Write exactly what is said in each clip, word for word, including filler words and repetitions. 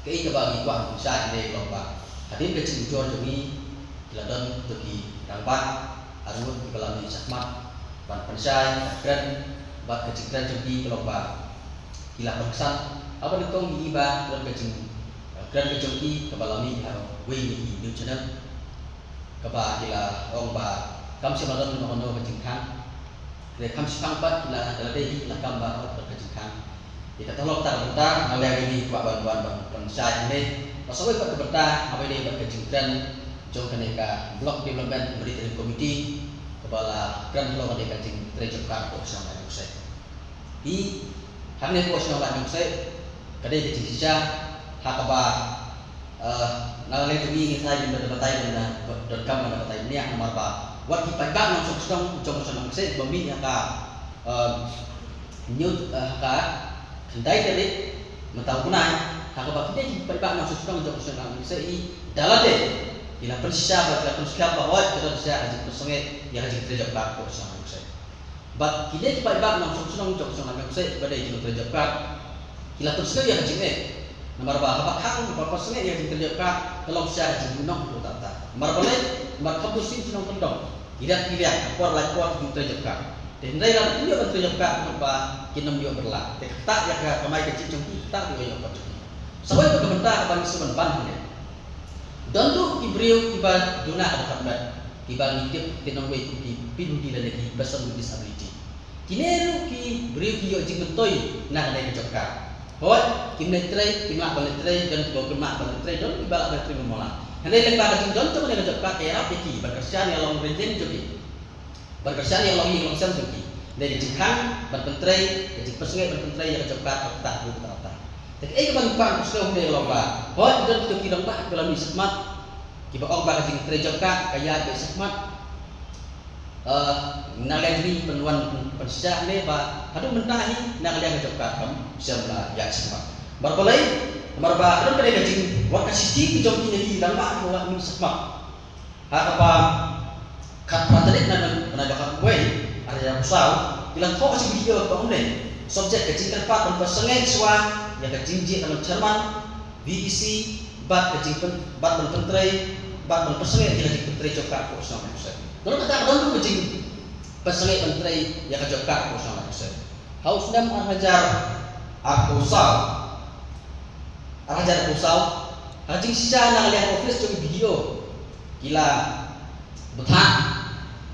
Kaei kaba ngi kwah ban pynshai hangne ka long ba hadien ka jingujor jong ngi, ki la don kito ki rangbah arngut kiba la mih shakhmat ban pynshai, ban kren bad ka jingkren jong ki ka long ba ki la pynksan. Haba nyngkong ngi i ba ka don ka jingkren ka jong ki kaba la mih ha kawei na ki news channel, kaba ki la ong ba kam shym la don kano kano ka jingkhang. Hynrei kam shipang pat ki la, ki la dei hi ki la kam ba hok ka jingkhang. Ïa kata long kata ka bynta nga leh ïa kane, kwah ban wan ban pynshai hangne. Ba sa kawei pat ka bynta haba ïadei bad ka jingkren jong kane ka Block Development Monitoring Committee kaba la kren halor kane ka jingtrei job card hapoh shnong Laitumkhreh. Hi, hangne hapoh shnong Laitumkhreh ka dei ka jingshisha ha kaba, eh, na ka liang jong ngi ngi sa ïoh ban da batai ban da, donkam ban da batai bniah namar ba wat ki paidbah nongshong shnong jong ka shnong Laitumkhreh ba mih ha ka, eh, Hynñiew, eh, ha ka khyndai tarik mynta u bnai, ha kaba kine ki paidbah nongshong shnong jong ka shnong Laitumkhreh da lade ki la pynshisha bad ki la pynskhem ba hooid ka don shisha ka jingpynsangeh ïa ka jingtrei job card hapoh shnong Laitumkhreh. Bad kine ki paidbah nongshong shnong jong ka shnong Laitumkhreh ba dei ki nongtrei job card ki la pynsangeh ïa ka jingeh. Namar ba haba khang ba pynsangeh ïa ka jingtrei job card ka long shisha ka jingmynnoh haduh katta katta. Namar balei? Namar kham bun sien ki nongkyndong, ki riat ki riat, por lai por ki trei job card. Te hynrei lada kim ïoh ban trei job card, ka mut ba kin ym ïoh ban lah. Te kata ïa ka kamai ka jing jong ki, kata ïoh ïoh pat jong ki. Sa kawei pat ka bynta kaba ngi sngewbha ban ban hangne. Don ruh ki briew kiba duna ka dkhot met, kiba ngi tip ki nongwei kum ki P W D lane ki person with disability. Kine ruh ki briew ki ïoh jingmyntoi na kane ka job card. Hooid, kim leit trei, kim lah ban leit trei, don kiba kim lah ban leit trei, don kiba lah ban leit trei ba mawla. Hynrei lyngba ka jingdon jong kane ka job card ka ïarap ïa ki ban kyrshan ïa ka longrynieng jong ki, ban kyrshan ïa ka longïing longsem jong ki. Dei ka jingkhang ban pyntrei, ka jingpynsangeh ban pyntrei ïa ka job card, ka ktah ruh ka ktah. Te kaei kaba ngi kwah ban pynshai hangne ka long ba hooid, ki don kito ki rangbah kiba la mih shakhmat kiba ong ba ka jingtrei job card ka ïaid beit shakhmat. Eh, na ka liang jong ngi pynwan pynshai hangne ba haduh mynta hi na ka liang ka job card kam shym la ïaid shakhmat. Namar balei? Namar ba haduh kane ka jing, wat ka shithi ka jong kine ki rangbah kiba la mih shakhmat, ha kaba khatphra tarik na ka bnai ba khatwei, ar hajar arphew saw, ki la thoh ha ka jingbidio kaba ong ne, subject ka jingkyrpad ban pynsangeh shuwa ïa ka jingjia ka chairman V E C bad ka jingpyn, bad ban pyntrei, bad ban pynsangeh ïa ka jingpyntrei job card hapoh shnong Laitumkhreh. Ka long kata ka don ruh ka jingpynsangeh ban trei ïa ka job card hapoh shnong Laitumkhreh. Ha u snem ar hajar arphew saw, ar hajar arphew saw, ha ka jingshisha na ka liang office jong u B D O ki la bthah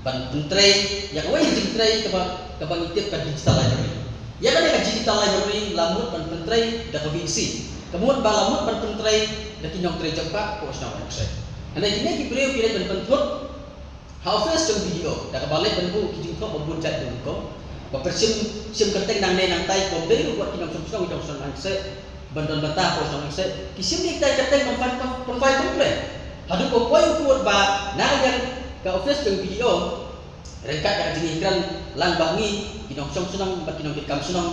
ban pyntrei ïa kawei ka jingtrei kaba, kaba ngi tip ka digital library. Ïa kane ka digital library la mut ban pyntrei da ka V E C. Ka mut ba la mut ban pyntrei da ki nongtrei job card hapoh shnong Laitumkhreh. Hynrei kine ki briew ki leit ban pynthut ha office jong B D O da kaba leit ban buh ki jingthoh ba bun jait bun rukom, ba pyrshim, shim kyrteng nangne nangtai, kum dei ruh wat ki nongshong shnong jong shnong Laitumkhreh ban don bynta hapoh shnong Laitumkhreh, ki shim ïa kitai kyrteng ban file, ban file complaint. Haduh ba poi u pud ba na ka liang ka office jong B D O, ryngkat ka jingïakren lang bad ngi ki nongshong shnong bad ki nongkitkam shnong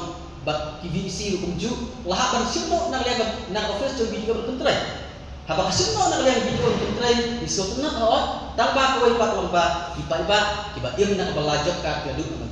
bad ki V E C ruh kumjuh, la hap ban shim noh na ka liang, na ka office jong B D O ban pyntrei. Haba ka shim noh na ka liang B D O ban pyntrei, ngi sngewtynnat hooid, tang ba kawei pat long ba ki paidbah kiba im na kaba la job card ki la duh ban